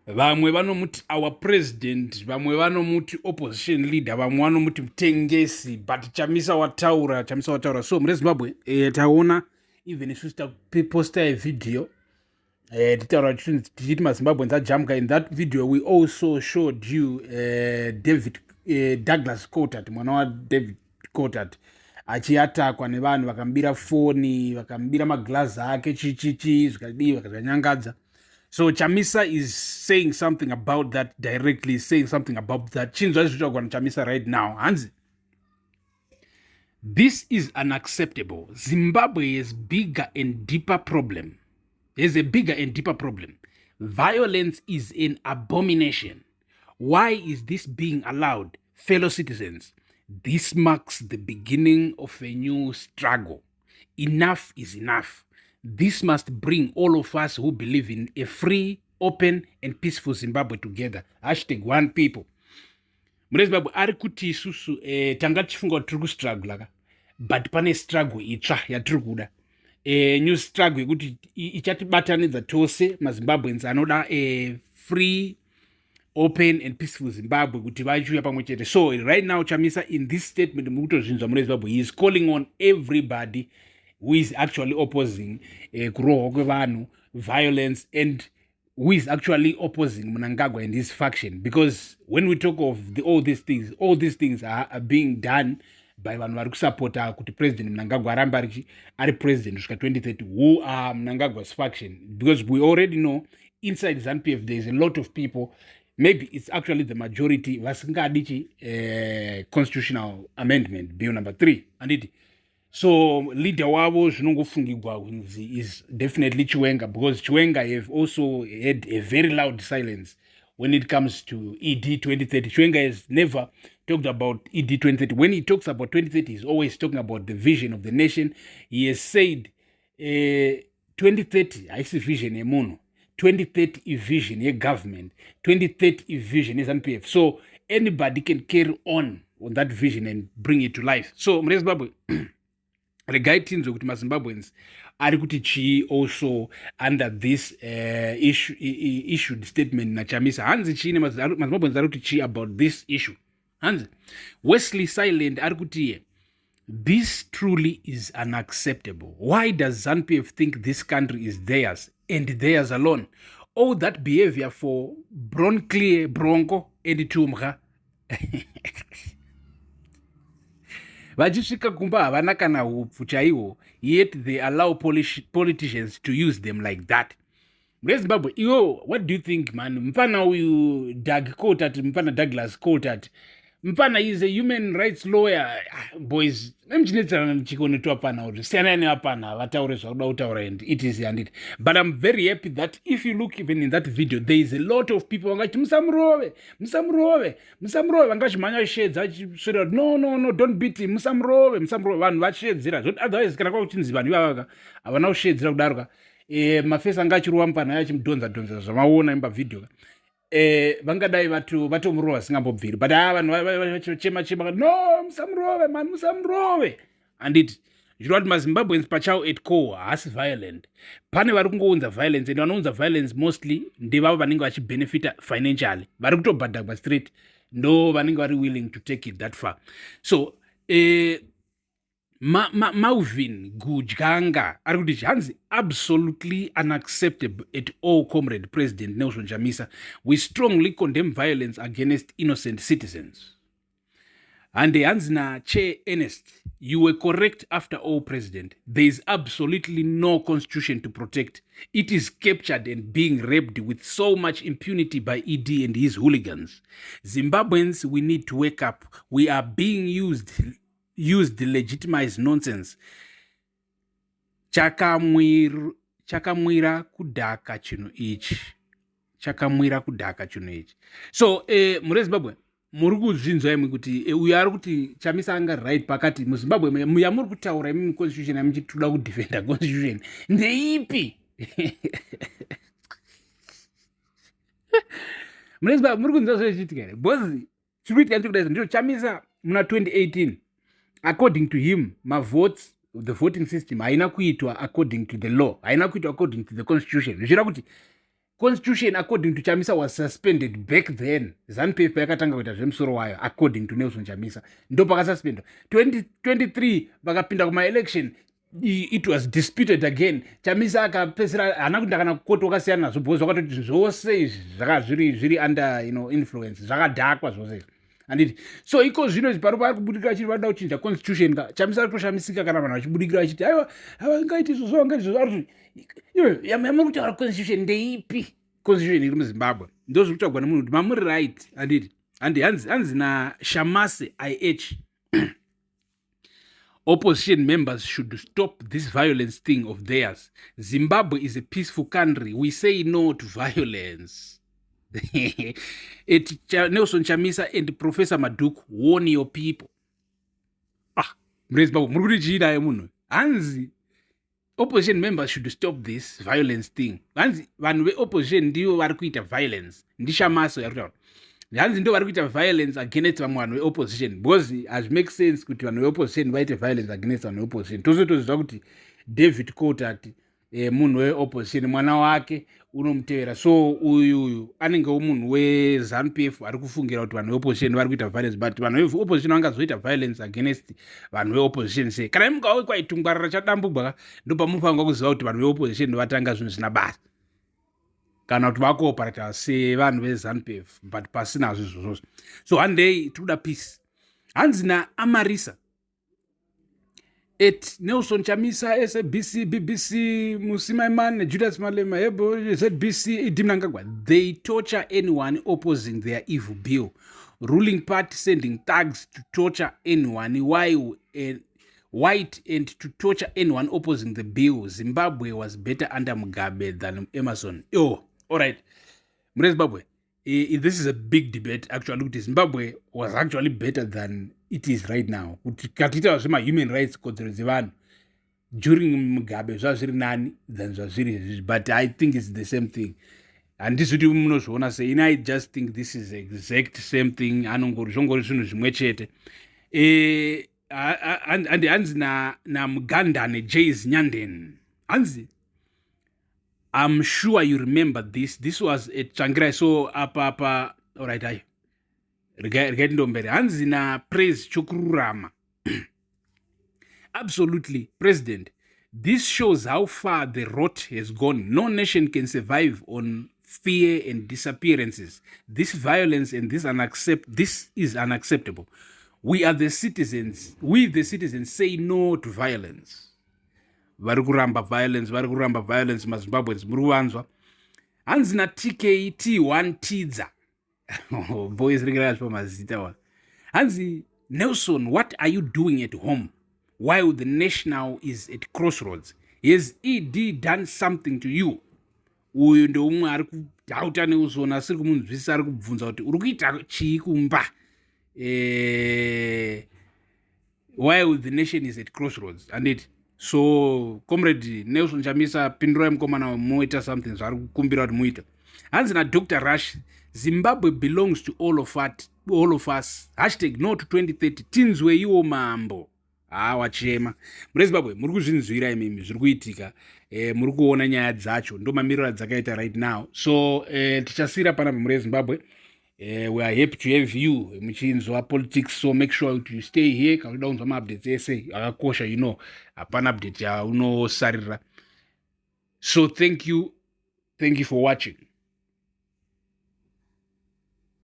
Vamwe vanomuti our president, vamwe vanomuti opposition leader, vamwe vanomuti mutengesi, but Chamisa wataura, Chamisa wataura. So mune Zimbabwe taona even isusu taposta a video titaura tichiti maZimbabweans ajamuka. In that video we also showed you David Douglas Coltart, mwana waDavid Coltart, achiatakwa nevanhu vakamubira foni, vakamubira maglazi ake, chichichi zvikadii, zvikanyangadza. So Chamisa is saying something about that directly, saying something about that. Chinzwa zvitaurwa naChamisa right now. Hanzi, "This is unacceptable. Zimbabwe has bigger and deeper problem, has a bigger and deeper problem. Violence is an abomination. Why is this being allowed? Fellow citizens, this marks the beginning of a new struggle. Enough is enough. This must bring all of us who believe in a free, open and peaceful Zimbabwe together. #OnePeople." Mune Zimbabwe, ari kuti isusu tanga tichifunga kuti tiri kustruggle ka, but pane struggle itsva yatiri kuda, new struggle yekuti ichatibatanidza tose maZimbabweans anoda free, open and peaceful Zimbabwe kuti vachiuya pamwe chete. So right now Chamisa, in this statement, muri kutozvinzwa mune Zimbabwe, he is calling on everybody who is actually opposing kurohwa kwevanhu, violence, and who is actually opposing Mnangagwa and his faction, because when we talk of all these things, all these things are being done by vanhu vari kusapota kuti President Mnangagwa arambe ari president kusvika 2030, who are Mnangagwa's faction, because we already know inside ZANU PF there is a lot of people, maybe it's actually the majority, vasingadi chi constitutional amendment bill number 3, anditi? So leader wavo zvinongofungigwa kunzi is definitely Chiwenga, because Chiwenga have also had a very loud silence when it comes to ED 2030. Chiwenga has never talked about ED 2030. When he talks about 2030, he's always talking about the vision of the nation. He has said 2030 haisi vision yemunhu, 2030 ivision yegovernment, 2030 ivision yeZANU PF. So anybody can carry on that vision and bring it to life. So mune Zimbabwe, regai tinzwe kuti maZimbabweans ari kuti chii also under this issued statement naChamisa. Hanzi chii? MaZimbabweans ari kuti chii about this issue? Hanzi Wesley Silent ari kuti iye, "This truly is unacceptable. Why does ZANU PF think this country is theirs and theirs alone? All that behavior for Broncleer, Bronco and Tumga. Vachisvika kumba havana kana hupfu chaihwo, yet they allow politicians to use them like that." Mune Zimbabwe, iwo, what do you think, man? Mufana uyu Doug Coltart, mufana Douglas Coltart, mufana is a human rights lawyer. Ah, boys, nemuchinetserana chikoneto apana kuti siyanai nevapana vataure zvakuda kutaura and it is, handiti? But I'm very happy that if you look even in that video, there is a lot of people vangachiti, "Musamurove, musamurove, musamurove." Vanga vachimhanya vachishedza, vachiswera kuti, "No, no, no, don't beat him, musamurove, musamurove." Vanhu vachishedzera zvoti otherwise kana kwakuchinzi vanhu ivavaka havana kushedzera kudaro ka, mafesi anga achirova mupana achimudhonza dhonza zvamaona imba vhidhiyo ka, vangadai vatomurova zvisingambobviri. But a vanhu vachema chema, "No, musamurove mani, musamurove," handiti? Zvireva kuti maZimbabweans pachawo at core haasi violent. Pane vari kungounza violence, and vanounza violence mostly ndevavo vanenge vachibenefita financially, vari kutobhadhagwa straight, ndo vanenge vari willing to take it that far. So Mauvin Gudyanga ari kuti, hanzi, "Absolutely unacceptable at all. Comrade President Nelson Chamisa, we strongly condemn violence against innocent citizens." Hande, hanzi naChair Ernest, "You were correct after all, President. There is absolutely no constitution to protect. It is captured and being raped with so much impunity by ED and his hooligans. Zimbabweans, we need to wake up. We are being used legitimize nonsense. Chakamwira kudhaka chinhu ichi, chakamwira kudhaka chinhu ichi." So mure Zimbabwe, muri kuzvinzwa imwe kuti uyo ari kuti Chamisa anga right pakati muZimbabwe yamuri kutaura imi, constitution yamuchitoda kudefenda, constitution ndeipi? Mune Zimbabwe, muri kunzwa zvezvichiitika here? Because chiri kuitika ndechekudai, ndiro Chamisa muna 2018, according to him, mavotes, the voting system haina kuitwa according to the law, haina kuitwa according to the constitution. Zvichira kuti Constitution, according to Chamisa, was suspended back then. ZANU PF payakatanga kuita zvemusoro wayo, according to Nelson Chamisa, ndo pakasuspendwa. 2023 vakapinda kumaelection, it was disputed again. Chamisa akapedzisira haana kuenda kana kukoti, wakasiyana nazvo because wakatoti zvose izvi zvaka zviri under influence, zvakadhakwa zvose izvi, handiti? So iko zvino izvi pari vari kubudikira vachiti vanoda kuchinja constitution ka. Chamisa ari kutoshamisika kana vanhu vachibudikira vachiti aiwa, havangaiti izvozvo, vangaiti izvozvo. Ari kuti iwe yamuri kutaura constitution ndeipi? Constitution iri muZimbabwe ndo zviri kutaurwa nemunhu kuti mamuri right, handiti? Handi hanzi naShamase ih, "Opposition members should stop this violence thing of theirs. Zimbabwe is a peaceful country. We say no to violence." It Nelson Chamisa and Professor Madhuku, warn your people. Ah, muri Zimbabwe muri kuti chii naye munhu? Hanzi opposition members should stop this violence thing. Hanzi vanhu veopposition ndivo vari kuita violence. NdiShamaso yari kutaura. Hanzi ndo vari kuita violence against vamwe vanhu veopposition, because hazvimake sense kuti vanhu veopposition vaite violence against vanhu veopposition. Tose toziva kuti David Coltart, munhu weopposition, mwana wake unomutevera. So uyuyu anengewo munhu weZANU PF ari kufungira kuti vanhu veopposition vari kuita violence, but vanhu veopposition vangazoita violence against vanhu veopposition sei? Kana imukawe kwaitungwarara chadambugwa, ndopamufanira kuziva kuti vanhu veopposition vatanga zvinhu zvina basa kana kuti vakooperata sevanhu veZANU PF, but pasinazvo izvozvozvo. So one day tikuda peace. Hanzi naAmarisa at Nelson Chamisa, SABC, BBC, Mmusi Maimane, Julius Malema, hebo ZBC, ED Mnangagwa, they torture anyone opposing their evil bill. Ruling party sending thugs to torture anyone while white and to torture anyone opposing the bill. Zimbabwe was better under Mugabe than Emmerson. Oh, all right, mure Zimbabwe, this is a big debate actually, kuti Zimbabwe was actually better than it is right now. Kuti katiita zvemahuman rights, kodzero dzevanhu, during Mugabe zvazviri nani than zvazviri izvizvi, but I think it's the same thing. Handisi kuti munozviona sei. Ini I just think this is exact same thing. Anongori zvongori zvinhu zvimwe chete. Handi hanzi naMugandane Jas Nyanden, hanzi, "I'm sure you remember this. This was at Tsvangirai." So apa alright, ayo regai tindomberi. Hanzi naPraise Chokururama, "Absolutely, President. This shows how far the rot has gone. No nation can survive on fear and disappearances. This violence and this is unacceptable. We are the citizens. We the citizens say no to violence." Vari kuramba violence, vari kuramba violence. MaZimbabweans muri kuvanzwa. Hanzi naTK T1 Tidza, boys, regerai mazita wa. Hanzi, "Nelson, what are you doing at home while the national is at crossroads? Has ED done something to you?" Uyu ndeumwe ari kudhauta Nelson, asiri kumunzwisisa, ari kubvunza kuti uri kuita chii kumba while the nation is at crossroads, anditi? So Comrade Nelson Chamisa, pindurai mukomana, muita something zvaari kukumbira kuti muita. Hanzi naDr Rush, "Zimbabwe belongs to all of us. #NoTo2030. Tinzweiwo mambo." Ha, wachema. Mune Zimbabwe muri kuzvinzwira imimi zviri kuitika. Muri kuona nyaya dzacho, ndo mamiriro adzakaita right now. So tichasiyira panapa, muri Zimbabwe. We are happy to have you muchinzwa politics, so make sure kuti you stay here kana uchida kunzwa maupdates ese akakosha. Hapana update yaunosarira. So thank you, thank you for watching.